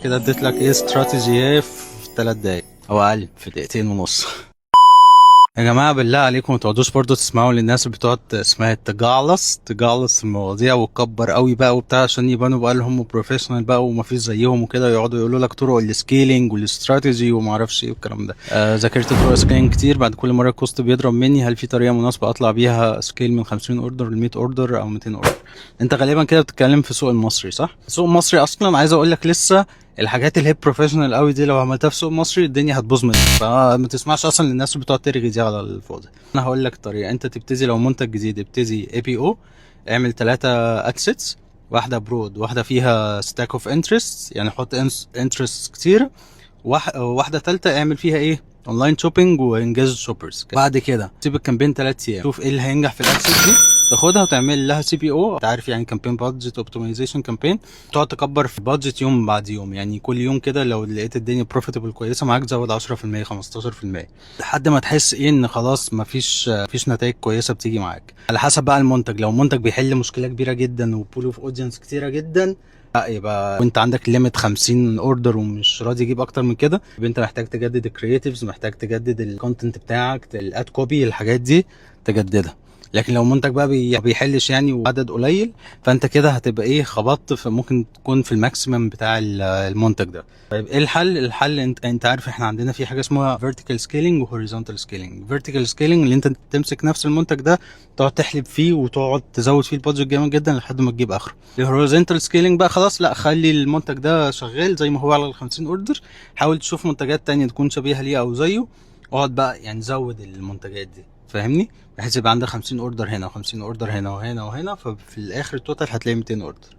كده اديت لك ايه استراتيجي في 3 دقايق او اقل، في دقيقتين ونص. يا جماعة بالله عليكم ما تقعدوش برضو تسمعوا للناس اللي بتقعد اسمها تجعلص تجعلص المواضيع وتكبر قوي بقى وبتاع، عشان يبانوا بقى لهم professional بقى وما فيش زيهم وكده، يقعدوا يقولوا لك طرق ال scaling وال strategy وما اعرفش ايه والكلام ده. ذاكرت طرق scaling كتير، بعد كل مرة ال cost بيضرب مني. هل في طريقه مناسبة اطلع بيها scale من 50 order ل 100 order او 200 order؟ انت غالبا كده بتتكلم في السوق المصري، صح؟ السوق المصري اصلا عايز اقول لك لسه الحاجات اللي هي professional قوي دي لو عملتها في سوق مصري الدنيا هتبوظ منك، فما تسمعش اصلا للناس اللي بتقعد ترغي دي على الفاضي. انا هقول لك طريقه، انت تبتدي لو منتج جديد ابتدي APO، اعمل 3 ad sets، واحدة broad، واحدة فيها stack of interest، يعني حط interest كتير، واحدة ثالثة اعمل فيها ايه؟ online shopping و engage shoppers. بعد كده سيب ال campaign 3 ايام، شوف ايه اللي هينجح في ال ad set دي تاخدها وتعمل لها CBO، انت عارف يعني campaign budget optimization campaign، تقعد تكبر في budget يوم بعد يوم، يعني كل يوم كده لو لقيت الدنيا profitable كويسة معاك تزود 10%، 15%، لحد ما تحس ايه ان خلاص مفيش نتائج كويسة بتيجي معاك. على حسب بقى المنتج، لو منتج بيحل مشكلة كبيرة جدا و pool of audience كتيرة جدا، لا يبقى وانت عندك limit 50 order ومش راضي يجيب اكتر من كده، يبقى انت محتاج تجدد ال creatives، محتاج تجدد ال content بتاعك، ال ad copy، الحاجات دي تجددها. لكن لو منتج بقى بيحلش يعني وعدد قليل، فانت كده هتبقى ايه؟ خبطت في ممكن تكون في ال maximum بتاع المنتج ده. طيب ايه الحل؟ الحل انت عارف احنا عندنا في حاجة اسمها vertical scaling و horizontal scaling. vertical scaling اللي انت تمسك نفس المنتج ده تقعد تحلب فيه وتقعد تزود فيه ال budget جامد جدا لحد ما تجيب اخره. ال horizontal scaling بقى خلاص لا، خلي المنتج ده شغال زي ما هو على ال 50 order، حاول تشوف منتجات تانية تكون شبيهه ليه او زيه، اقعد بقى يعني زود المنتجات دي، فاهمني؟ بحيث يبقى عندك 50 order هنا و50 order هنا وهنا وهنا، ففي الاخر ال total هتلاقي 200 order.